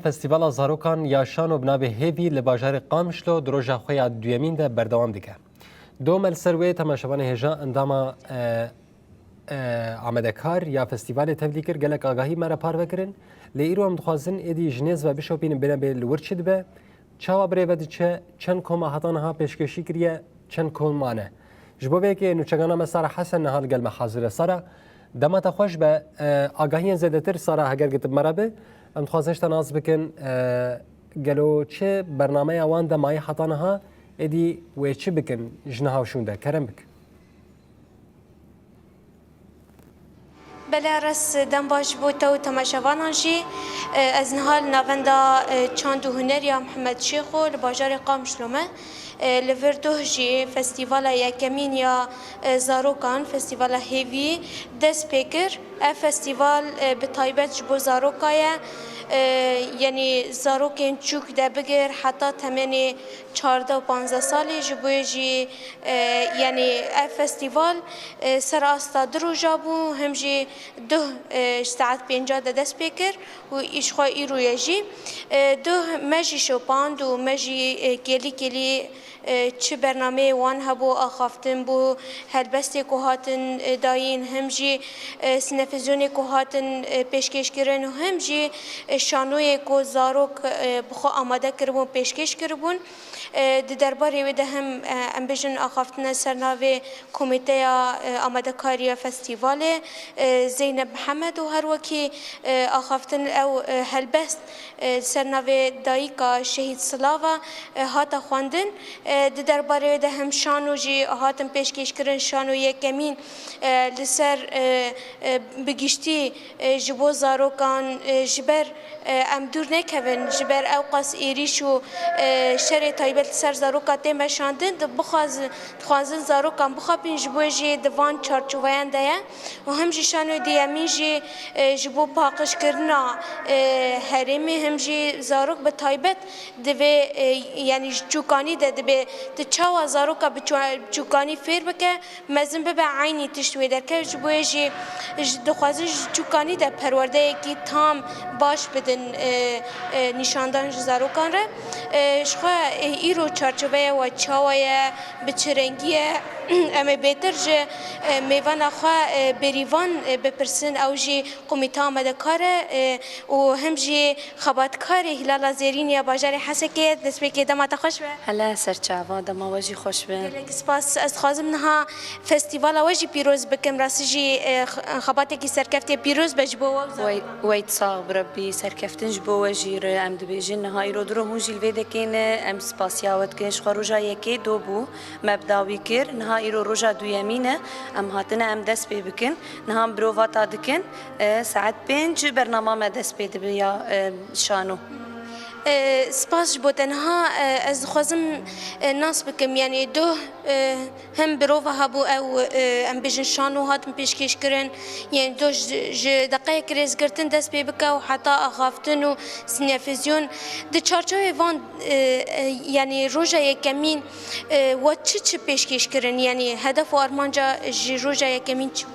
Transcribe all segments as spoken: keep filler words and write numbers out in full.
Festîvala Zarokan ya Şano bi navê Hêvî li bajarê Qamişlo di roja xwe ya duyemîn de berdewam dike. Dome li ser wê temaşevanê hêja endama, e, e, amadekar ya festîvalê tevlî kir, gelek agahî me re parve kirin. Lê îro em dixwazin êdî ji nêz ve bişopînin, bine bê li wir çi dibe, çawa birêve diçe, çend koma heta niha pêşkêşî kiriye, çend kom mane. Ji bo vê yekê nûçegana me Sara Hesen niha li gel me hazir e. Sara, dema te xweş be, e, agahiyên zêdetir, Sara, heger gitib me re bi, em dixwazin ji te nas bikin, e, gelo çi bernameya wan de mayî heta niha, êdî wê çi bikin ji niha û şûnde? Kerem bik. Belê, res dem baş ji bo te û temaşevanan jî. E, ez niha li Navenda, e, Çand û Huner ya Mihemed Şêxo li bajarê Qamişlo me. E, li vir doh jî festîvala yekemîn ya, e, zarokan, festîvala Hêvî dest pê kir. Ev festîval, e, bi taybet ji bo zaroka ye. E, Yanî zarokên çûk de bigir heta temenê çardeh û panzdeh salê, ji bo yê jî, e, yanî ev festîval, e, ser asta du roja bû, him jî duh, e, ji saet pênca de dest pê kir û îşxwe îro ye jî. E, duh me jî şopand û me jî, e, kêlî kêlî, e, çi bernameyê wan hebû, axaftin bû, helbestê ku hatin, e, dayîn, him jî, e, sînefizyonê ku hatin, e, pêşkêşkirin û him jî, e, şanoyê ku zarok, e, bi xwe amade kiribûn, pêşkêş kiribûn. E, di derbarê wê de him, e, em bêjin axaftine ser navê Komîteya, e, Amadekariya Festîvalê, e, Zeynep Mihemed û her wekî, e, axaftin ew, e, helbest, e, ser navê Dayika Şehîd Silava, e, hate xwendin. E, di derbarê wê de him şano jî hatin pêşkêşkirin, şano yekemîn, e, li ser, e, e, bi giştî, e, ji bo zarokan, e, ji ber, e, em dûr nekevin, ji ber ew qas êrîş û, e, şerê taybet li ser zaroka tê meşandin, di bixwazin, dixwazin zarokan bixapîn, ji bo jî di van çarçoveyan de ye. Û him jî şano diyemîn jî, e, ji bo paqijkirina, e, herêmê, him jî zarok bi taybet divê, e, yanî ji çûkanî de dibê, tu çawa zaroka bi çû-, çûkanî fêr bike, mezin bibe, eynî tişt wê derkeve. Ji bo yê jî, ji, dixwazin ji çûkanî de perwerdeyekî tam baş bidin, e, e, nîşandan ji zarokan re. E, ji xwe, e, îro çarçoveya we çawa ye, bi çi rengî ye? Em ê bêtir ji, e, mêvana xwe, e, Bêrîvan, e, bipirsin. Ew jî komîta amadekar e, e, û him jî xebatkarê Hîlala Zêrîn ya bajarê Hesekê ye. Destpêkê dema te xweş be. Hele ser çava, dema we jî xweş be. Gelek spas. Ez dixwazim niha festîvala we jî pîroz bikim. Rastî jî, e, x-, xebatekî serkeftê pîroz be ji bo we û Wey, zarokan. Wey sax bi Rebbî, serkeftin ji bo we jî re em dibêjin. Niha îro diro hûn jî li vê dekê ne, em spasiya we dikin. Ji xwe roja yekê do bû, me bi dawî kir. Niha îro roja duyemîn e, em hatine em dest pê bikin. Niha em birovata dikin, e, saet pênc bernama me dest pê dibe ya, e, şano. E, spas ji bo te. Niha, e, ez dixwazim, e, nas bikim, yanî doh, e, him birova hebû ew, e, em bêjin şano hatin pêşkêş kirin, yanî doh ji, ji deqeyek rêzgirtin dest pê bike û heta axaftin û sînefizyon. Di çarçovê van, e, e, yanî roja yekemîn, e, we çi çi pêşkêş kirin, yanî hedef û armanca ji roja yekemîn çi bû?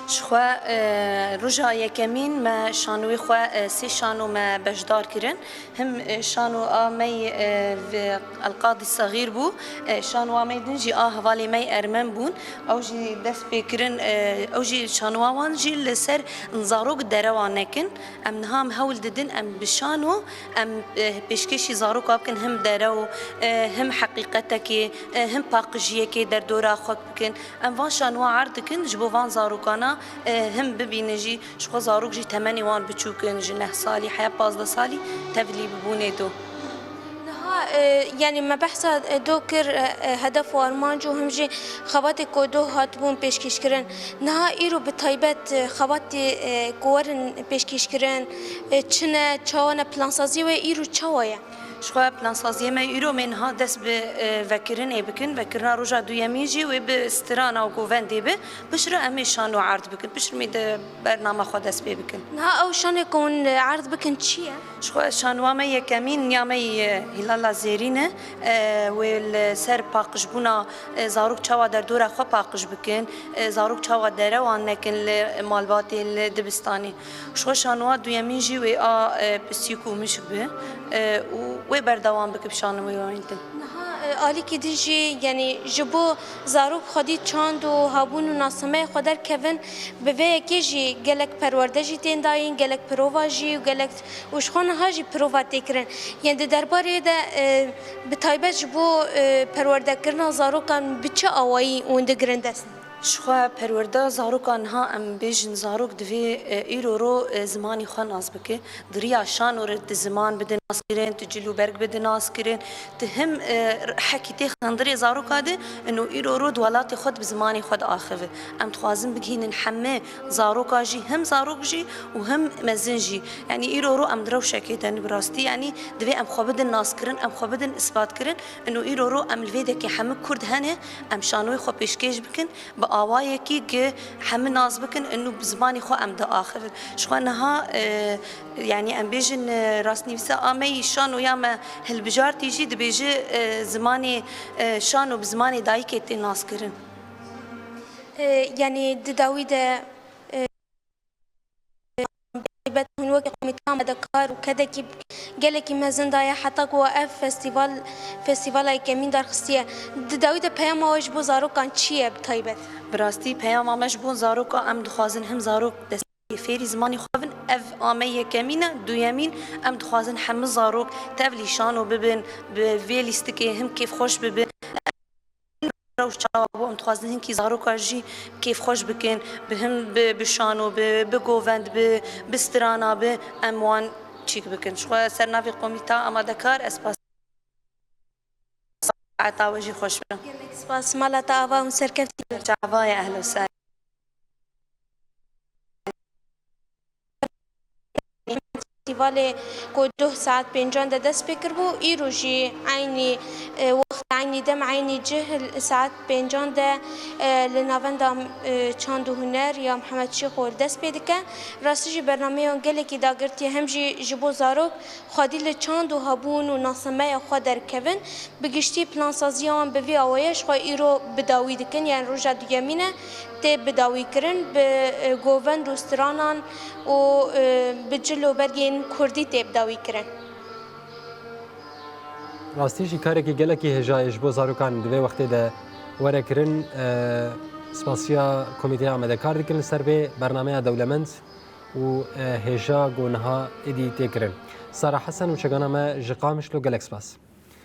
Ji xwe, e, roja yekemîn me şanoyê xwe, e, sê şano me beşdar kirin. Him, e, şano a me yê, e, ve Elqadî Sexîr bû. E, şano a me yê din jî a hevalê me yê Ermen bûn. Ew jî dest pê kirin, e, ew jî şanoa wan jî li ser zarok derewa nekin. Em niha em hewl didin, em bi şano, em, e, pêşkêşî zaroka bikin, him derew, e, him heqîqetekê, e, him paqijiyekê derdora xwe bikin. Em van şanoa erd dikin, ji bo van zarokana, e, him bibînin jî, ji xwe zarok jî temenê wan biçûk in, ji neh salî heya pazdeh salî tevlî bibûnê do. Niha, e, yanî me behsa, e, do kir, e, e, hedef û armanc û him jî xebatê ku do hatibûn pêşkêşkirin. Niha îro bi taybet, e, xebatê, e, ku werin pêşkêşkirin, e, çi ne, çawa ne, plansazî wê îro çawa ye? Ji xwe plansaziyê me îro mê niha dest bi, e, vekirinê bikin. Vekirina roja duyemîn jî wê bi strana û govendê be. Piştre em ê şano erd bikin. Piştre mê de bernama xwe dest pê bikin. Niha ew şanê ku hûn erd bikin çi ye? Ji xwe şanowa me yekemîn ya me yî, e, Hîlala Zêrîn e. E, wê li ser paqijbûna, e, zarok çawa derdora xwe paqij bikin, e, zarok çawa derewan nekin li malbatê, li dibistanê. Ji xwe şanowa duyemîn jî wê a, e, pisîk û mişk be, e, û wê berdewam bike bi şanowê wî din. Niha, e, alîkî din jî, yanî ji bo zarok xwedî çand û hebûn û nasimeyê xwe derkevin, bi vê yekê jî gelek perwerde jî tên dayîn, gelek pirova jî û gelek û ji xwe niha jî pirova tê kirin. Yên di derbarê de, e, bi taybet ji bo, e, perwerdekirina zarokan bi çi awayî hûn digirin dest? Ji xwe perwerda zarokan niha em bêjin zarok divê, e, îro ro, e, zimanê xwe nas bike. Di riya şano re tu ziman bide naskirin, tu cil û berg bide naskirin, tu him, e, hekî tê xindirê zaroka de, ino îro ro di welatê xwe de bi zimanê xwe diaxive. Em dixwazin bigihînin heme zaroka jî, him zarok jî û him mezin jî. Yanî îro ro em di rewşekê de ne bi rastî. Yanî divê em xwe bidin naskirin, em xwe bidin isbatkirin. Ino îro ro em li vê dekê hemû Kurd hene, em şanoyê xwe pêşkêş bikin, bi awayekî ki hemû nas bikin, ino bi zimanê xwe em diaxivin. Ji xwe niha, e, yanî em bêjin, e, rastnivîsa a me yî şanoya me hilbijartî jî dibêje, e, zimanê, e, şano bi zimanê dayikê tê naskirin. E, yanî di dawî de, e, taybet hûn wekî komîteya me de kar û kedekî gelekî mezin daye heta ku we ev festîval, festîvala yekemîn derxistiye. Di dawî de peyama we ji bo zarokan çi ye bi taybet? Bi rastî peyama me ji bo zaroka, em dixwazin him zarok dest fêrî zimanê xwe bin. Ev a me yekemîn e, duyemîn em dixwazin hemû zarok tevlî şano bibin, bi vê lîstikê him kêfxweş bibin. Rewş çawa bû, em dixwazin hinkî zaroka jî kêfxweş bikin, bi him bi, bi şano, bi, bi govend, bi, bi strana, bi em wan çîk bikin. Ji xwe ser navê komîta amadekar ez spas. Saeta we jî xweş be. Gelek spas. Mala te ava û serkeftî be. Çava ye, ehlo ser. Festîvalê ku duh saet pêncan de dest pê kiribû, îro jî eynî, e, wext, eynî dem, eynî cih saet pêncan de, e, li Navenda, e, Çand û Huner ya Mihemed Şêxo li dest pê dike. Rastî jî bernameyan gelekî dagirtî ye, hem jî ji bo zarok xwedî li çand û hebûn û nasemeya xwe derkevin. Bi giştî plansaziya wan bi vî awayî ye, ji xwe îro bi dawî dikin, yanî roja duyemîn e, tê bi dawî kirin, bi, e, govend û stranan û, e, bi cil û bergên kurdî tê bi dawî kirin. Rastî jî karekî gelekî hêja ye ji bo zarokan di vê wextê de were kirin. E, spasiya komîteya amadekar dikin li ser vê bernameya dewlemend û, e, hêja ku niha êdî tê kirin. Sara Hesen û çekana me ji Qamişlo, gelek spas.